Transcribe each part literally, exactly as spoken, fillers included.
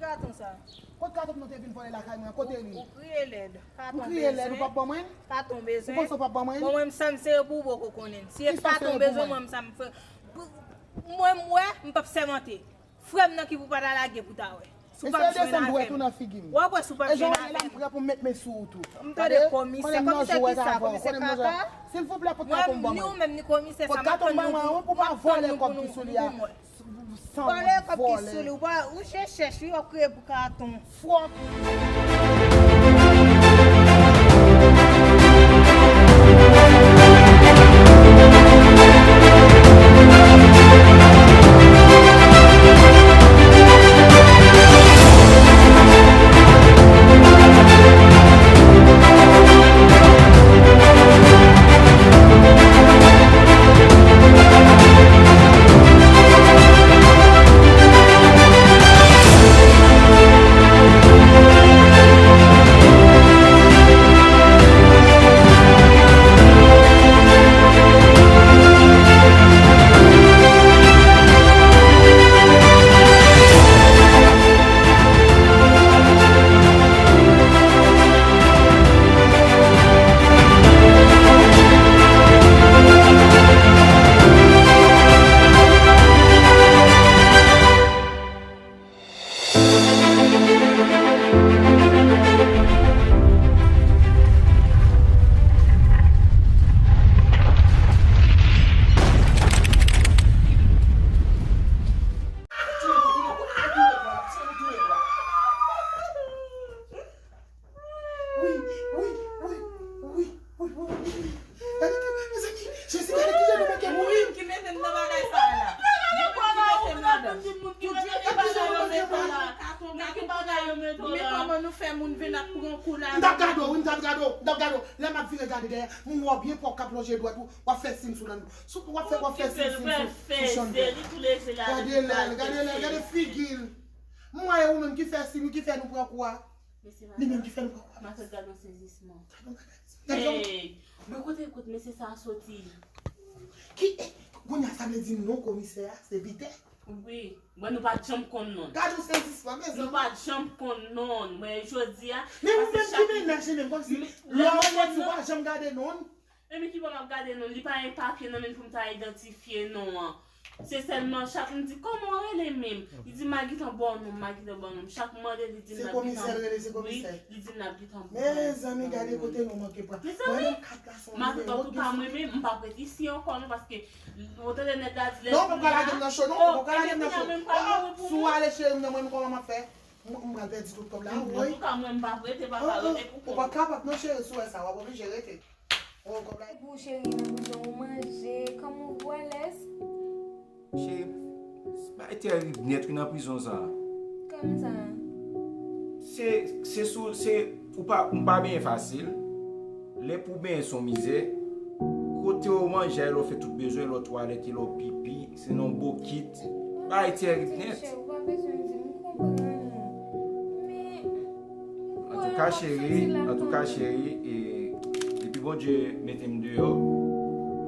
Katon sa. Kot katon nou te vin vòlè lakay mwen? Kote li? Ou kriye lèd. Katon bezwen. M kriye lèd, ou p ap ban mwen l? Katon bezwen. Ou panse ou p ap ban mwen l? Bon, mwen, m sa m se pou ou poko konnen. Si e katon bezwen, mwen, m sa m fè. Mwen, m wè, m p ap sèmante. Frè m nan ki pou pa ta lage pou ta wè. Si w p ap jwenn avè m. Ou ap wè si w p ap jwenn avè m. E jan w ye la, m prè pou m met men sou ou tou. M tande komisè, komisè kisa, komisè kaka? Silvouplè, pot katon m ban mwen. Ni ou menm, ni komisè sa, m ap tann nou pou, m ap tann nou pou nou, pou nou wè. Vòlè kòb ki sou li, ou pa, ou se chèch wi, w ap kriye pou katon. Fwòk. Wi, wi, wi, wi, wi, wi, wi. Gade, mezanmi, Jezi, gade kijan nou mete mouri. Ou menm ki mete m nan bagay sa a la. Ou menm ki mete m ladan. Tout vye bagay yo mete la. Gade bagay yo mete la. Men kòman nou fè moun vin ap pran kou la. M t ap gade w, wi, m t ap gade w, m t ap gade w. Lè m ap vire gade dèyè, m wè w byen pwòp k ap lonje dwèt ou, w ap fè siy sou lanmou. Sou, w ap fè, w ap fè siy, siy sou, sou chanm. Gade lè l, gade lè l, gade figi l. M wè e ou menm ki fè siy, ki fè nou pran kou a. Li menm ki fè nou pran kou a. Matant, gade yon sezisman. Gade yon bagay. Gade yon... Hey, men kote, kote mesye sa a soti? Ki, eh, kounye a sa vle di non komisè a, se pitè? Wi. Bon, nou pa t janm konn non l. Gade yon sezisman, mezanmi. Nou pa t janm konn non l. Men jodi a, men ou menm ki mennaj li menm, kòmsi lè w fè ti, ou pa janm gade non l. Epi ki bò m ap gade non l? Li pa gen papye nan men l pou m ta idantifye non an. Se sèlman chak m di, "Kòman w rele menm?" Li di, "M a gentan ba w non m, m a gentan ba w non m." Chak m mande, li di m n ap gentan. Se komisè l rele, se komisè. Wi, li di m n ap gentan. Mezanmi, gade kote nou manke pran. Mezanmi, matant, antouka, mwen menm, m p ap ret isi ankò non, paske ou tande nèg la di lè... Non, ou p ap ka lage m nan cho non, ou p ap ka lage m nan cho. Si w ale cheri m nan, mwen menm kòman m ap fè? M, m pral pèdi tout kòb la, wi. Antouka, mwen, m p ap rete, pa ka rete pou kont. Ou pa kapab non, cheri, si w wè sa, w ap oblije rete. Oh, kòb la. Pou cheri nan bouchon ou manje, kòman ou vwalès? Cheri, bagay tèrib nèt wi nan prizon sa. Kòmsa? Se, se sou, se, ou pa, m pa benyen fasil. Lè pou benyen se yon mizè. Kote w manje a, lè w fè tout bezwen, lè w twalèt, lè w pipi, se nan yon bokit. Bagay tèrib nèt. Chè, ou pa bezwen di m, m konprann ou. Men, antouka, cheri, antouka, cheri, e, depi Bondye mete m deyò,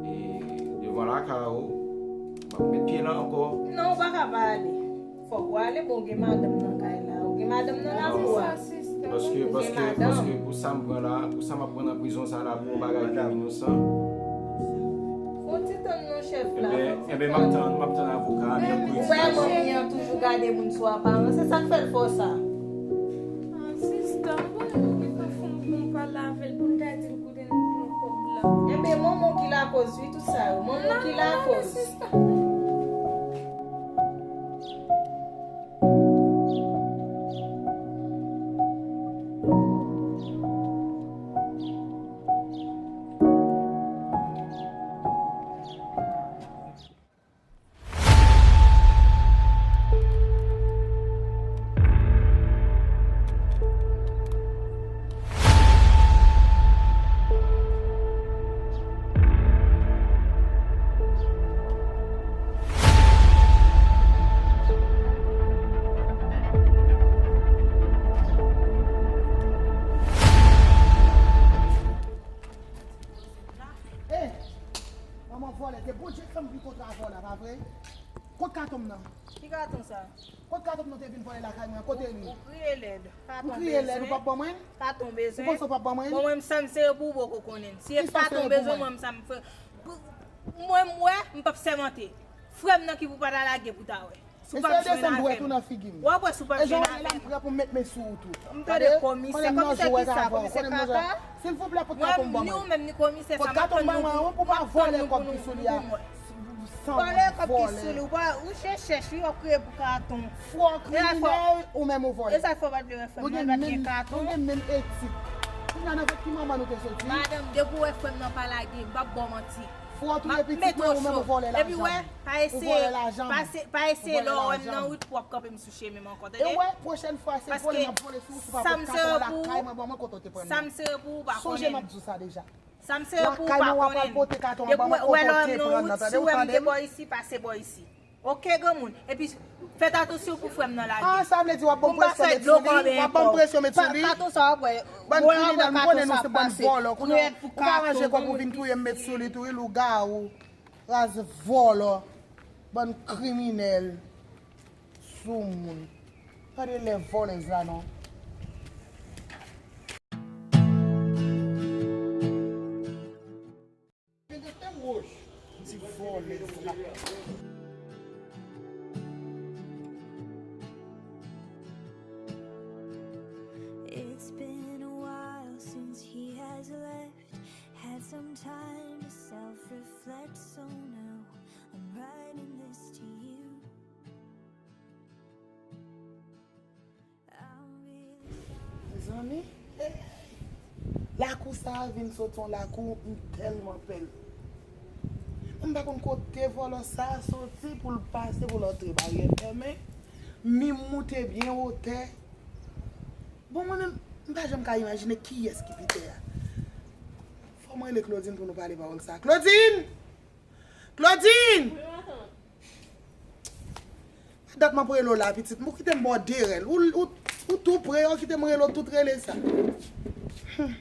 e, devan lakay ou, m ap met pye la ankò. Non, ou pa ka pa ale. Fòk ou ale, bon, ou gen madanm nan kay la. Ou gen madanm nan lakou a. Paske, paske, paske pou sa m pran la, pou sa m ap pran nan prizon sa la, pou yon bagay ke m inosan. Fon ti tann non, chèf la. Ebyen, ebyen, m ap tann, m ap tann avoka a, mèkredi. Ou wè manmi an toujou gade moun sou aparans, se sa k fè l fè w sa. Ah, sista, bon, nou gentan fè yon bon pale avè l pou l ta di l kote nou pran kòb la. Enben, manman w ki lakòz, wi, tout sa yo. Manman w ki lakòz. Non, non, sista. Hey! Manman vòlè, se Bondye k fè m vin kontre avè w la, pa vre? Kot katon m nan? Ki katon sa? Kot katon m nan te vin vòlè lakay mwen an? Kote li? Ou kriye lèd. M kriye lèd, ou p ap ban mwen l? Katon Ou bezwen. Panse ou p ap ban mwen l? Bon, mwen, m sanm sere pou ou poko konnen l. Si e katon bezwen, mwen, m sanm fè. Mwen, m wè, m p ap sèmante. Frè m nan ki pou pa ta lage pou ta wè. Si w p ap jwenn avè m. W ap wè si w p ap jwenn avè m. E jan w ye la, m prè pou m met men sou ou tou. M tande komisè, komisè kisa, komisè kaka. Silvouplè, pot katon m ban mwen. Mwen, ni ou menm, ni komisè sa, m ap tann nou pou nou, m ap tann nou pou nou, pou nou. Vòlè kòb ki sou li, ou pa, ou se chèch, wi, w ap kriye pou katon. Fò kriminèl, ou menm ou vòlè. E sa fè w pa t vle wè frè m nan, l pa t gen katon. Nou gen menm etik. Kounye a nan vant ki manman nou te soti? Madanm, depi w wè frè m nan pa lage, m p ap ba w manti. Fò w touye pitit mwen, ou menm ou vòlè lajan m. Epi wè, pa eseye, pa eseye lè w wè m nan wout pou w ap kanpe m sou chemen m ankò, tande? E wè, pwochèn fwa se vòlè m ap vòlè sou ou, si w pa pot katon lakay mwen ban mwen kote w te pran l nan. Sa m sere pou ou pa konnen. Sonje m ap di w sa deja. Sa m sere pou ou pa konnen. Depi w wè lè w wè m nan wout, si w wè m te bò isi, pase bò isi. Oke, granmoun. Epi, fè tatou si w pou frè m nan lage. Ah, sa vle di w ap ban m presyon met sou li? W ap ban m presyon met sou li? Tatou sa w ap wè. Bann kriminèl, m konnen nou se bann vòlò. Kounye a, ou ka ranje kò pou vin touye m met sou li tou, wi, lougawou. Raz vòlò. Bann kriminèl. Soumoun. Gade lè vòlèz la non. Ti vòlèz la. It's been a while since he has left. Had some time to self reflect, so now I'm writing this to you. Mezanmi, lakou sa a vin soti yon lakou m tèlman pè l. M pa konn kote vòlò sa a soti pou l pase, pou l antre baryè fèmen. Mi m moute byen wotè. Bon, mwen menm, m pa janm ka imajine kiyès ki pitè a. Fò m rele Claudine pou nou pale pawòl sa a. Claudine! Claudine! Wi, matant. Dat m ap rele w la, pitit. Ou kite m ba w derèl. Ou, ou, ou tou pre, ou kite m rele w tout rele sa. Hum.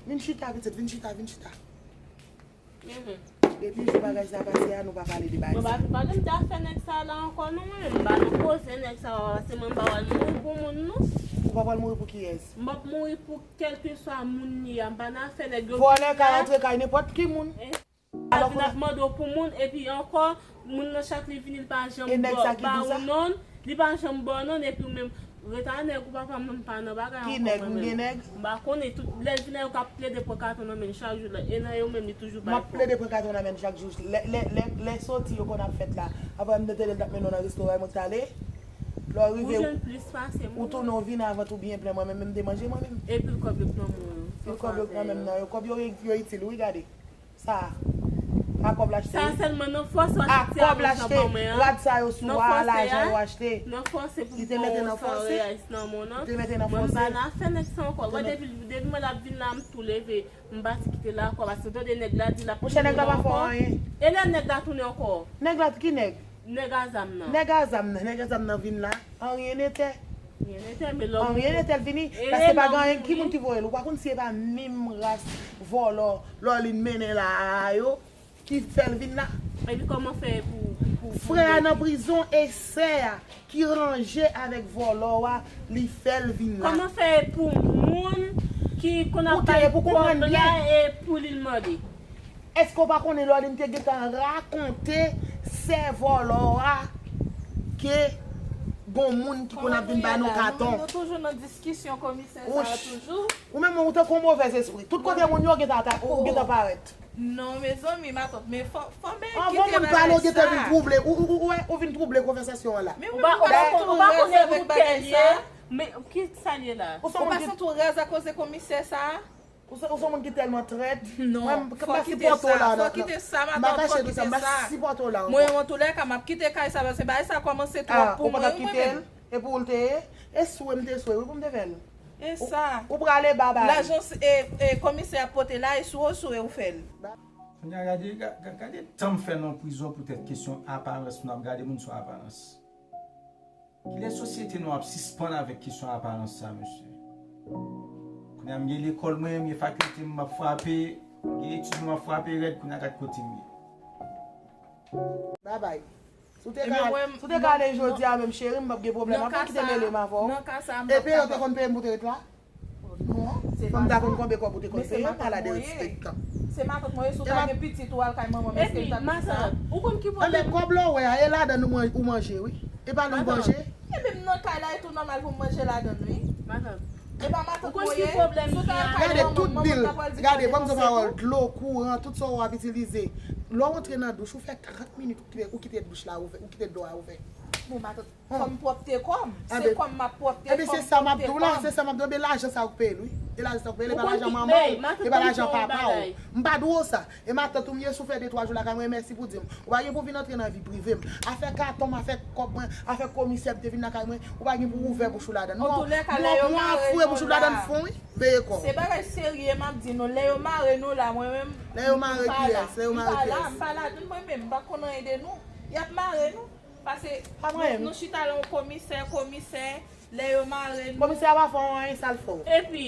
Vin chita, pitit, vin chita, vin chita. Depi jou bagay sa pase a, nou pa pale de bagay sa. Mwen pa gen afè nèg sa la ankò non, mwen menm. M pa nan koze nèg sa, pase mwen m pa pral mouri pou moun non. Ou pa pral mouri pou kiyès? M ap mouri pou kèlkeswa moun li a, m pa nan afè nèg yo. Vòlè ka antre kay nenpòt ki moun. Alò vin ap mande w pou moun, epi ankò, moun nan chak li vini, li pa janm ba ou non, li pa janm ba w non, epi ou menm, rete a nèg ou papa m nan, m pa nan bagay ankò mwen menm. M pa konnen, tout lè l vin la, yo ka plede pran katon nan men l chak jou, e nan yo menm, li toujou bay fò. M ap plede pran katon nan men l chak jou. Lè, lè, lè, lè soti yo konn ap fèt la, apre m te tande l t ap mennen w nan restoran, mwen t ale. Lè w rive, ou tounen w vin avan tou byen plen, mwen menm, menm m te manje mwen menm. Epi l kòb yo k nan men w yo. Yo kòb yo k nan men m nan, yo kòb yo, yo itil, wi, gade. Sa a kòb l achte wi. Sa sèlman nan fòse w achte ti alonj nan ban mwen an. Rad sa yo sou a, lajan yo achte. Nan fòse pou m ba w san reyais nan men w nan. Mwen m pa nan afè nèg sa ankò. Wè depi, depi mwen l ap vin la, m tou leve. M pati kite l ankò. Paske tande nèg la di l ap tounen ankò. E lè nèg la tounen ankò? Nèg la ki nèg? Nèg a zam nan. Nèg a zam nan, nèg a zam nan vin la. Anyen netè. Anyen netè, men lòm. Anyen netè l vini. Paske pa gen anyen, ki moun ki voye l? Ou pa konn si e pa menm ras vòlò Lòlin mennen la a yo ki fè l vin la. Epi kòman fè pou, pou, pou frè a nan prizon e sè a ki ranje avèk vòlò a, li fè l vin la. Kòman fè pou moun ki konn ap bay kòb la e pou li l mande? Èske w pa konnen Lòlin te gentan rakonte sè vòlò a ke gon moun ki konn ap vin ba nou katon? Nou toujou nan diskisyon komisè sa a toujou. Ou menm ou tankou yon movèz espri. Tout kote moun yo gentan atake, ou gentan parèt. Non, mezanmi, matant, men fò, fò men kite bagay sa. Yon moun pale, ou gentan vin twouble. Ou, ou, ou, ou vin twouble konvèsasyon an la. Men ou pa, ou pa konnen pou kèl ye. Men ki sa l ye la? Ou pa santi w rèz akoz de komisè sa a? Ou se, ou se yon moun ki tèlman trèt. Non, fò kite sa, fò kite sa, matant, fò kite sa. Mwen, antoulèka, m ap kite kay sa, paske bagay sa kòmanse twòp pou mwen, wi, mwen menm. E pou ou l te ye? E swe m te swe, wi, pou m te fè l. E sa. Ou prale babay. Lajan, e, e, komisè ap pote la, e swe w swe, ou fè l. Kounye a, gade, ga-, ga-, gade tan m fè nan prizon poutèt kesyon aparans, nou ap gade moun sou aparans. Kilè sosyete nou ap sispann avèk kesyon aparans sa, mesye? Kounye a m gen lekòl mwen, m gen fakilte m, m ap frape, m gen etid mwen, m ap frape rèd, kounye a gad kote m ye. Babay. Si w te ka, si w te ka ale jodi a menm, cheri, m p ap gen pwoblèm. Avan ki te mele m avè w. Epi yo te konn peye m pou te ret la? Non. Fò m ta konn konbyen kòb ou te konn peye m, ala de respektan. Se matant mwen ye, si w ta gen pitit ou al kay manman m, èske l t ap di sa? Ou konn ki pwoblèm? Enben, kòb la w wè a, e ladann ou man-, ou manje, wi. E pa nou manje. Enben, m nan kay la, e tou nòmal pou m manje ladann, wi. Matant. E pa matant mwen ye, si w ta al kay manman m, manman m t ap pral di kòb depanse tou. Gade, ban m di w pawòl, dlo, kouran, tout sa w ap itilize. Lè w antre nan douch, ou fè trant minit, ou kite, ou kite douch la ouvè, ou kite dlo a ouvè. Men matant, fò m pwòpte kò m. Se kò m m ap pwòpte, fò m pwòpte kò m. Enben, se sa m ap di w la, se sa m ap di w, enben lajan sa ou k peye l, wi. E lajan sa ou k peye l, e pa lajan manman w, e pa lajan papa w. M pa di w sa. E matant ou m ye, si w fè de twa jou lakay mwen, mèsi pou di m. Ou pa gen pou vin antre nan vi prive m. Afè katon m, afè kòb mwen, afè komisè m te vin lakay mwen, ou pa gen pou ouvè bouch ou ladann. Non, mwen ap foure bouch ou ladann fon, wi. Veye kò w. Se bagay serye m ap di nou. Lè yo mare nou la, mwen menm, lè yo mare kiyès? Lè yo mare kiyès? M pa la, m pa ladann mwen menm, m pa konn anyen de nou. Y ap mare nou. Paske nou, nou chita la yon komisè, komisè, lè yo mare nou. Komisè a pa fè w anyen, sa l fè w? Epi,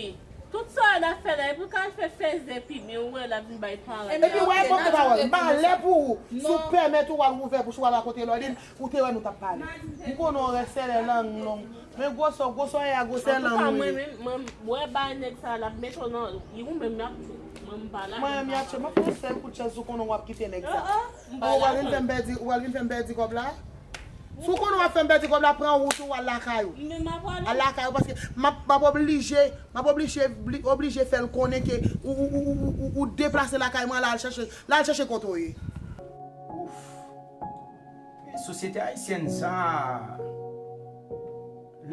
tout sa l ap fè la, epi l ka fè fèzè pi byen, ou wè l ap vin bay pawòl. Epi, wè, bon, pawòl, malè pou ou. Si w pèmèt ou al ouvè bouch ou al rakonte lòt, ou te wè nou t ap pale. M konnen w rèsèlè lang long. Men gwosè, gwosè a gwosè lang wi. Antouka, mwen menm, mwen, wè bay nèg sa l ap mete w nan, li ou menm y ap tchwe. Mwen, m pa la. Mwen menm y ap tchwe. M ap fè yon sèl kout chèz, ou konnen w ap kite nèg sa. Ou pral vin fè m pèdi, ou pral vin fè m pèdi kòb la? Si w konnen w ap fè m pèdi kòb la, pran wout ou, al lakay ou. Al lakay ou, paske m ap, m ap oblije, m ap oblije, oblije fè l konnen ke ou, ou, ou deplase lakay mwen, al, al chèche, al chèche kote w ye. Ouf. Men sosyete ayisyèn sa a,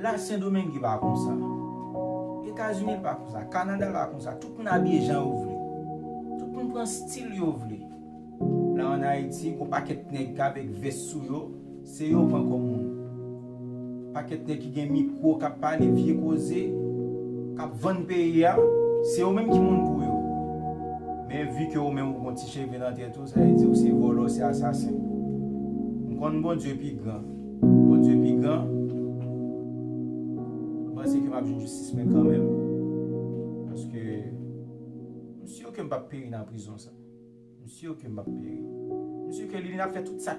la Sendomeng li pa konsa. Etazini li pa konsa. Kanada li pa konsa. Tout moun abiye jan yo vle. Tout moun pran stil yo vle. La ann Ayiti, gon pakèt nèg k avèk vès sou yo, se yo pran kòm moun. Pakèt nèg ki gen mikwo, k ap pale vye koze, k ap vann peyi a, se yo menm ki moun pou yo. Men vi ke ou menm ou gon ti cheve nan tèt ou, sa vle di ou se vòlè, ou se asasen. M konn Bondye pi gran. Bondye pi gran. M panse ke m ap jwenn jistis mwen kanmenm. Paske m si ke m p ap peri nan prizon sa. M si ke m p ap peri. M si ke li, li ap fè tout sa.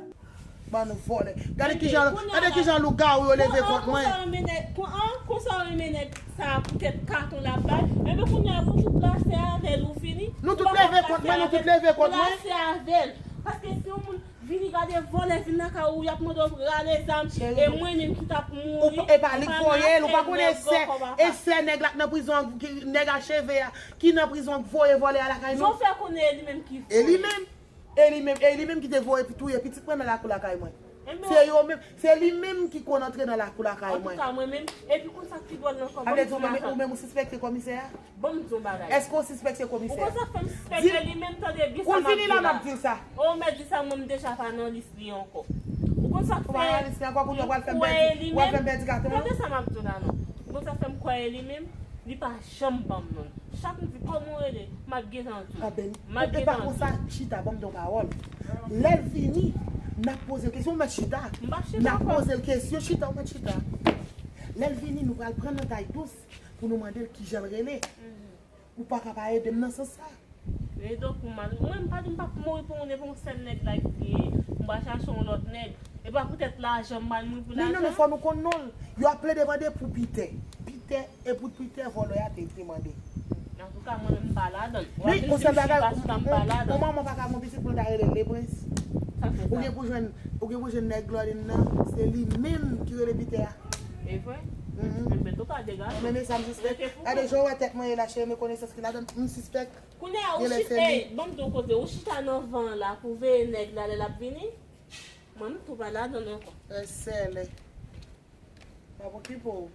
Bann vòlè. Gade kijan, gade kijan lougawou yo leve kont mwen. Konsa w renmen nèg, kon, an, konsa w renmen nèg sa a poutèt katon l ap bay. Enben kounye a pou tout la se avè l ou fini. Nou tout leve kont mwen, nou tout leve kont mwen. La se avè l. Paske si yon moun vini gade vòlè vin lakay ou, y ap mande w rale zam, e mwen menm ki t ap mouri. E pa li k voye l, ou pa konnen se, e se nèg la k nan prizon an, nèg a cheve a, ki nan prizon k voye vòlè a lakay nou. Jan w fè konnen e li menm ki voye. E li menm. E li menm, e li menm ki te voye touye pitit mwen nan lakou lakay mwen. Se yo menm, se li menm ki konn antre nan lakou lakay mwen. Antouka, mwen menm, epi konn sa k pi dwòl nan kò, ban m di w matant. Ou menm ou sispekte komisè a? Ban m di w bagay. Èske w sispekte komisè a? Ou konn sa k fè m sispekte li menm, tande byen sa m ap di w la. Ou vini la, m ap di w sa. O, mèt di sa, mwen m deja pa nan lis li ankò. Ou konn sa k fè m kwè e li menm? Tande sa m ap di w la non. Ou konn sa k fè m kwè e li menm? Li pa janm ban m non. Chak m di, "Kòman w rele?" M ap gentan di w. M ap gentan di w. Chita, ban m di w pawòl. Lè l vini, n ap poze l kesyon, ou mèt chita. M p ap chita ankò. N ap poze l kesyon, chita, ou mèt chita. Lè l vini, nou pral pran nan tay dous pou nou mande l kijan l rele. Ou pa ka pa ede m nan sans sa. Men donk, mwen, mwen, m pa di m p ap mouri pou yon, pou yon sèl nèg la ki genyen. M pral chache yon lòt nèg. E pa poutèt lajan, m pral mouri pou lajan. Men non, men fò nou konn non l. Yo ap plede mande pou Pitè. Pitè, e pou Pitè vòlè a te, te mande. Antouka, mwen menm m pa ladan l. Wi, yon sèl bagay, yon manman pa ka gon pitit pou l ta rele l Leprens. Ou gen pou jwenn, ou gen pou jwenn nèg Glòlin nan, se li menm ki rele Pitè a. E vre? Men, men tou pa degaje. Men, men sa m sispèk. Gade jan w wè tèt mwen ye la, cheri, men konesans ki ladan m, m sispèk. Kounye a, ou chita, ey, ban m di w koze, ou chita nan van an la pou veye nèg la lè l ap vini. Mwen, m tou pa ladan l ankò. Rèsèlè. M ap okipe w.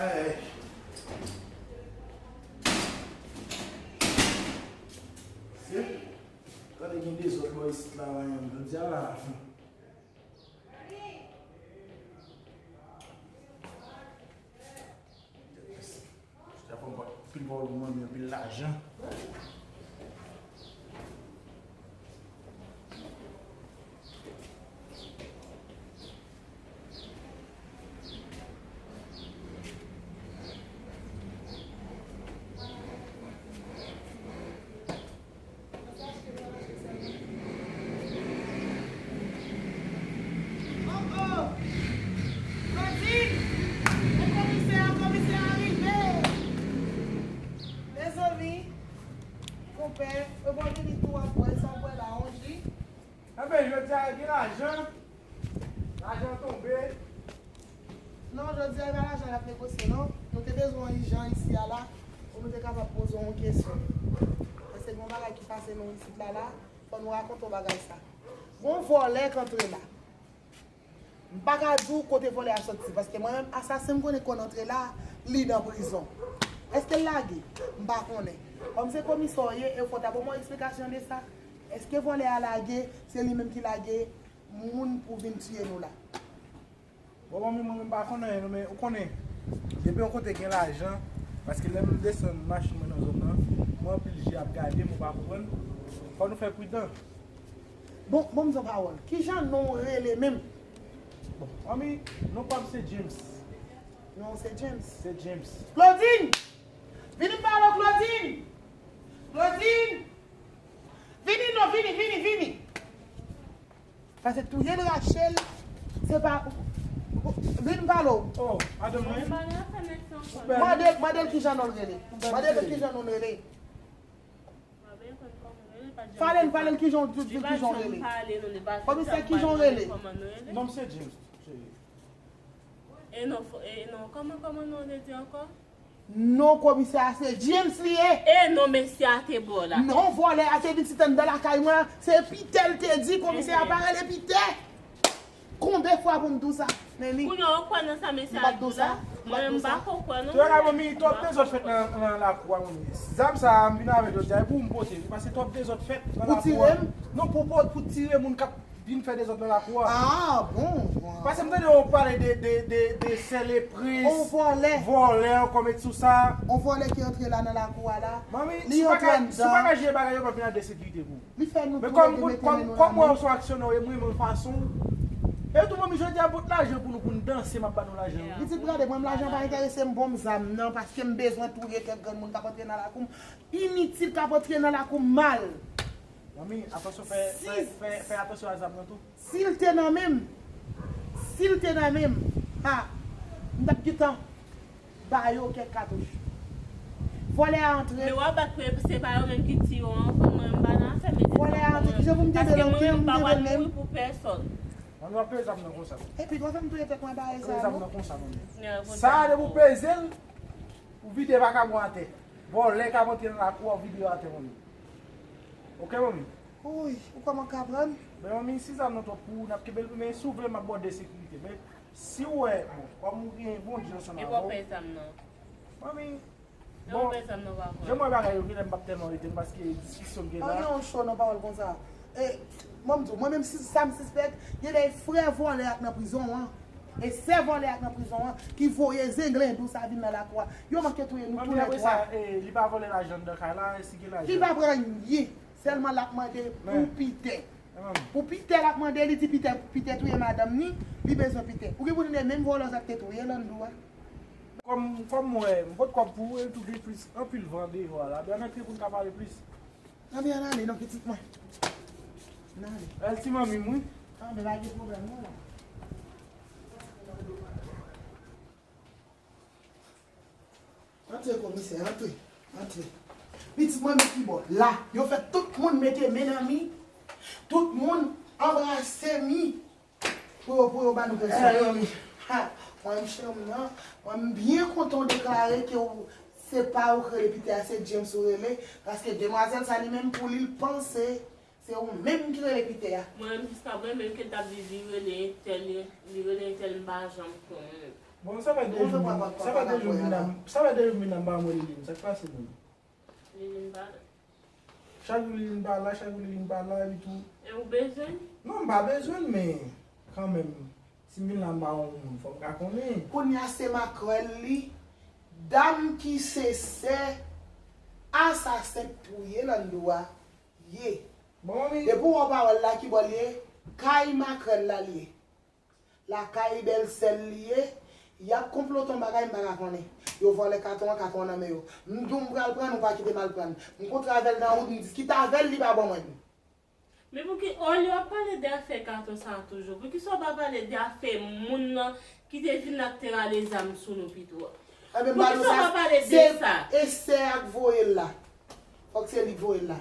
Ay, ay. Gade gen dezòd bò isit la, jodi a la. Sa fè m pa anpil pawòl pou mwen, men anpil lajan. Jodi a gen lajan, lajan tonbe. Non, jodi a e pa lajan n ap negosye non. Nou te bezwen w ijan isi a la pou nou te kapab poze w yon kesyon. Paske gen yon bagay ki pase nou isit la la, fò nou rakonte w bagay sa. Gon vòlè k antre la. M pa ka di w kote vòlè a soti, paske mwen menm asasen m konnen konn antre la, li nan prizon. Èske l lage? M pa konnen. Kòm se komisè w ye, e fò w ta ban mwen eksplikasyon de sa. Èske vòlè a lage, se li menm ki lage moun pou vin tiye nou la? Bon, manmi, mwen menm pa konn anyen non, men ou konnen, depi yon kote gen lajan, paske lè m desann machin mwen nan zòn nan, mwen anpil je ap gade m, ou pa konprann, fò nou fè pridan. Bon, bon, m di w pawòl. Kijan non w rele menm? Bon, manmi, non pa m se James. Non w se James? Se James. Claudine! Vini m pale w, Claudine! Claudine! Vini non, vini, vini, vini! Paske touye l, rache l, se pa. Vin m pale w. Oh, madanm mwen. Mande, mande l kijan non l rele. Mande l kijan non l rele. Pale l, pale l kijan, di l kijan w rele. Komisè, kijan w rele? Non, m se James, cheri. E non, e non, kòman, kòman non te di ankò? Non, komisè a se James li ye. E non, mesye a te bò la. Non, vòlè a te vin sitann nan lakay mwen. Se Peter l te di, komisè a pa rele Peter. Konbyen fwa pou m di w sa? Neni. Kounye a ou kwè nan sa mesye a di la? Mwen m pa ko kwè non. Tè la, manmi, twòp dezòd fèt nan, nan lakou a, manmi. Zam sa a, m vin avè l jodi a, e pou m pote li, paske twòp dezòd fèt nan lakou a. Pou tire m? Non, pou, pou, pou tire moun k ap vin fè dezòd nan lakou a. Ah, bon. Paske m tande yo pale de, de, de, de sèl e prens. On vòlè. Vòlè ankò met sou sa. On vòlè ki antre la nan lakou a la. Manmi, si w pa ka, si w pa ka jere bagay yo, p ap vin ak de sekirite pou ou. Li fè nou tou lè de mete men nou la. Men kòm, kòm, kòm mwen se yon aksyonè, e mwen menm fason. E tou, manmi, jodi a, pot lajan pou nou, pou n danse, m ap ba nou lajan. Pitit, gade, mwen, m lajan pa enterese m, bon, m zam nan, paske m bezwen touye kèk granmoun k ap antre nan lakou m. Initil k ap antre nan lakou m mal. Manmi, atansyon, fè, fè, fè, fè atansyon a zam nan tou. Si l te nan men m, si l te nan men m, ha, m t ap gentan ba yo kèk katouch. Vòlè a antre. Men w ap bat pou se pa yo menm ki tiye w ankò, mwen m pa nan afè mete vòlè a antre, kijan pou m kenbe l, m kenbe l menm. Paske mwen menm m pa pral mouri pou pèsòn. Manmi, w ap peze zam nan konsa. Epi, w ap fè m touye tèt mwen ba e zam nan konsa, manmi. Sa a, depi w peze l, ou vide vakabon atè. Vòlè k ap antre nan lakou a, w vide yo atè, manmi. Oke, manmi? Wi, ou kòman ka pran? Men manmi, si zam nan twòp pou ou, n ap kenbe l, men si w vle, m ap ba w de sekirite. Men si w wè, bon, kòm ou gen Bondye ansanm avè w. Epi w ap peye zam nan. Manmi, bon, jan m wè bagay yo genlè m p ap tèlman rete non, paske diskisyon k gen la. An gen yon cho nan pawòl konsa. E, mwen m di w, mwen menm si sa m sispèk, genlè frè vòlè a k nan prizon an, e sè vòlè a k nan prizon an, ki voye zenglendo sa vin nan lakou a. Yo manke touye nou toulètwa. Manmi, apre sa, e, li pa vòlè lajan anndan kay la, e si gen lajan. Li pa pran anyen. Sèlman l ap mande pou Pitè. Pou Pitè l ap mande, li di Pitè, Pitè touye madanm ni, li bezwen Pitè. Ou gen pou tande menm vòlè sa k te touye Lando a. Kòm, kòm m wè, m pot kòb pou ou, e tou gen plis, anpil van deyò a la. Ben, antre pou n ka pale plis. Ann ale non, pitit mwen. Ann ale. Èl ti manmi m, wi. Ann, men pa gen pwoblèm non la. Antre, komisè, antre, antre. Pitit mwen, men ki bò la, yo fè tout moun mete men nan mi, tout moun anbrase mi pou yo, pou yo ba nou pèsòn. Ha, mwen, m chanm nan, mwen, m byen kontan w deklare ke w, se pa ou k rele Pitè a, se James ou rele, paske demwazèl sa li menm pou li, l panse se ou menm ki rele Pitè a. Mwen menm, jiska mwen menm ke l t ap viv, li rele entèl, li, li rele entèl, m pa janm konnen. Bon, sa fè de jou, sa fè de jou m vin la, sa fè de jou m vin la, m pa wè Liline, sa k pase menm? Liline pa la. Chak jou Liline pa la, chak jou Liline pa la, epi tou. E ou bezwen l? Non, m pa bezwen l, men kanmenm, si m vin la, m pa wè yon moun, fò m ka konnen. Kounye a se makrèl li, dam ki se sè asasen k touye Lando a. Ye. Bon, manmi. Depi w wè pawòl la, ki bò l ye? Kay makrèl la l ye. Lakay bèlsè l li ye. Y ap konplote yon bagay m pa ka konnen. Yo vòlè katon an, katon an nan men yo. M di w m pral pran l, ou pa kite m al pran l. M kontre avè l nan wout, m diskite avè l, li pa ban mwen l. Men pouki, olye w ap pale de afè katon sa a toujou, poukisa w pa pale de afè moun nan ki te vin la k te rale zam sou nou pito a? Enben, m ba nou sa, se e sè a k voye l la. Fòk se li k voye l la.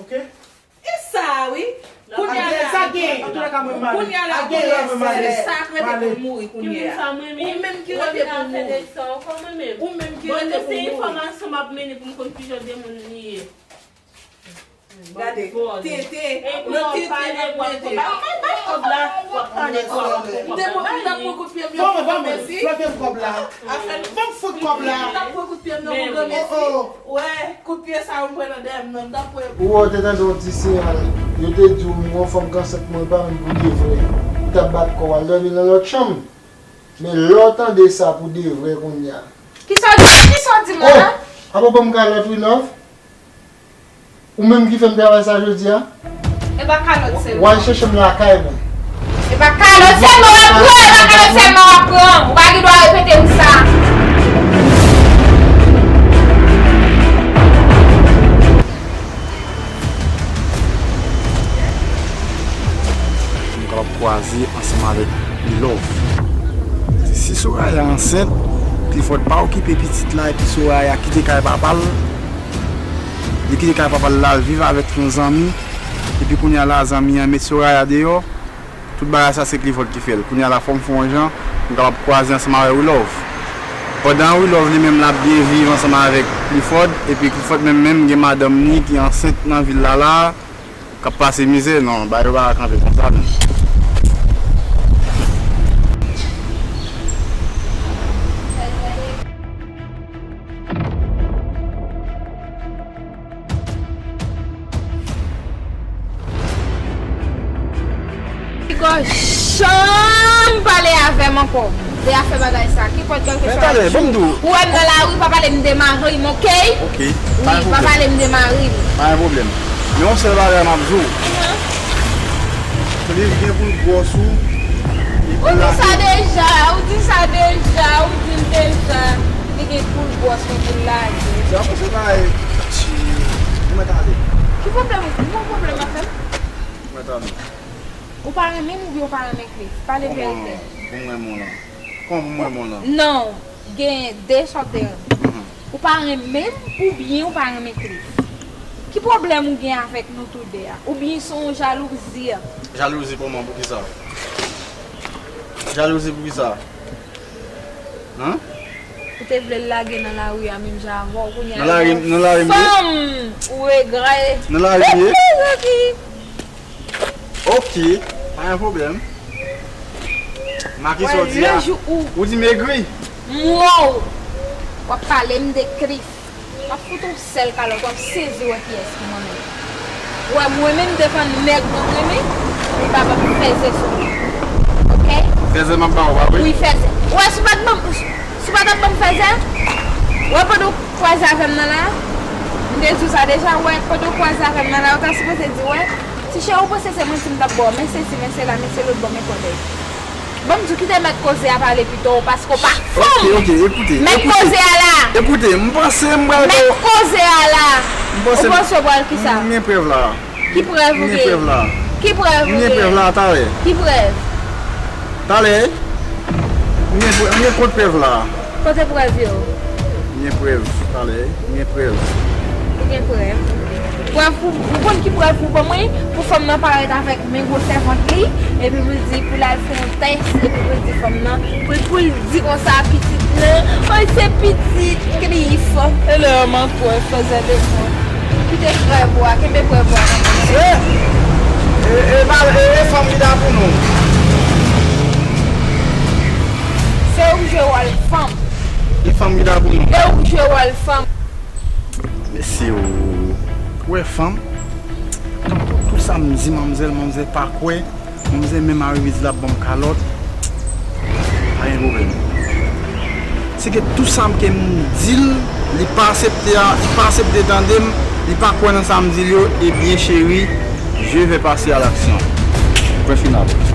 Ok? E sa, wi. Kounye a la, kounye a la, kounye a la, se sa k rete pou mouri kounye a. Ou menm ki rete pou mouri. Ou menm ki rete pou mouri. Gade, tete, nan tete, nan tete. Bay kòb la, w ap pale kòb. M te pran, m t ap pran kout pye m nan pou granmesi. Ban m kòb la. Ban m fout kòb la. M t ap pran kout pye m nan pou granmesi. Wè, kout pye sa yo m pran nan dèyè m nan, m t ap pran. Ou wè, w te tande yon ti siyal. Yo te di w yon fanm k ansent mwen pa menm pou de vre. Ou t ap bat kò w al dòmi nan lòt chanm. Men lè w tande sa pou de vre kounye a. Kisa w di, kisa w di m la? Oh! Apa w ban m kalòt wi love? Ou menm ki fè m travay sa jodi a? E pa kalòt sèlman. W al chèche m lakay mwen. E pa kalòt sèlman w ap pran, e pa kalòt sèlman w ap pran. Ou pa gen dwa repete m sa. Nou kapab kwaze ansanm avèk Love. Si Soraya ansent, Clifford pa okipe pitit la epi Soraya kite kay papa l. Li kite kay papa l la, l viv avèk yon zanmi. Epi kounye a la, zanmi an met Soraya deyò. Tout bagay sa se Clifford ki fè l. Kounye a la fò m fè yon jan, m kapab kwaze ansanm avèk Wilove. Pandan Wilove li menm l ap byen viv ansanm avèk Clifford, epi Clifford menm menm gen madanm ni ki ansent nan vil la la, k ap pase mizè. Non, bagay yo pa ka kanpe konsa non. Piga janm pale avè m ankò de afè bagay sa. Ki pòt kèlkeswa jou ou wè m nan lari, pa pale m de mari m, oke? Wi, pa pale m de mari m. Pa gen pwoblèm. Men yon sèl bagay m ap di w. Li gen pou l gwòs ou. Ou di sa deja, ou di sa deja, ou di l deja. Li gen pou l gwòs mwen pou l lage. Sa pou se bagay. Ou mèt ale. Ki pwoblèm ou? Ou gon pwoblèm avè m? Ou mèt ale. Ou pa renmen m oubyen ou pa renmen Cliff? Pale verite. Kòman pou m renmen w lan? Kòman pou m renmen w lan? Non, gen de sòt de renmen. Ou pa renmen m oubyen ou pa renmen Cliff? Ki pwoblèm ou gen avèk nou tou de a? Oubyen se yon jalouzi? Jalouzi kòman? Poukisa? Jalouzi poukisa? Hen? Te vle l lage nan lari a menm jan avè w, kounye a Nan lari, nan lari m ye? Fanm, ou regrè. Nan lari m ye? Mezanmi. Ok, pa gen pwoblèm. Maki Wè, sa w di le a. Jou ou Ou di m egri? M wè w. W ap pale m de Cliff. W ap fout yon sèl kalòt, w ap sezi wè kiyès ki manman w. Wè, mwen menm devan nèg mwen renmen, li pa ban m fèzè sou li. Ok? Fèzè m ap ba w, pa vre? Wi, fèzè. Wè, si w pa t ban m, si w pa t ap ban m fèzè, wè, pandan w kwaze avè m nan la, m te di w sa deja, wè, pandan w kwaze avè m nan la, ou ta sipoze di, wè, ti chè, ou panse se manti m t ap ba w, men sesi, men sela, men se lòt bò, men kòdèy. Ban m di w, kite mèt koze a pale pito, paske w pa fanm. Ok, ok, ekoute, Mèt ekoute. Koze a la. Ekoute, m panse m pral ba w Mèt koze a la. M panse Ou panse w pral ki sa? M gen prèv la. Ki prèv ou gen? M gen prèv la. Ki prèv ou gen? M gen prèv la, talè. Ki prèv? Talè. M gen prè-, m gen kont prèv la. Kote prèv yo? M gen prèv, talè. M gen prèv. Ou gen prèv? Prèv pou, ou konn ki prèv pou ban mwen? Pou fanm nan parèt avèk men gwosè vant li, epi pou l di, pou l al fè yon tès, epi pou l di fanm nan, pou l, pou l di konsa pitit nan, oy, se pitit Cliff. E lè yo man kwè fèzè de mwen. Kite prèv ou a, kenbe prèv ou a nan men w. E, e, e, ba, e, e fanm ki ta pou nou. Se ou ki jwe wòl fanm. E fanm ki ta pou nou. E ou ki jwe wòl fanm. Mesye, ou wè fanm? Tankou tout sa m di manmzèl, manmzèl pa kwè. Manmzèl menm arive di l ap ban m kalòt. Pa gen pwoblèm. Se ke tout sa m ke m di l, li pa aksepte a, li pa aksepte tande m, li pa kwè nan sa m di l yo, ebyen cheri, je vais passer à l'action. Pwen final.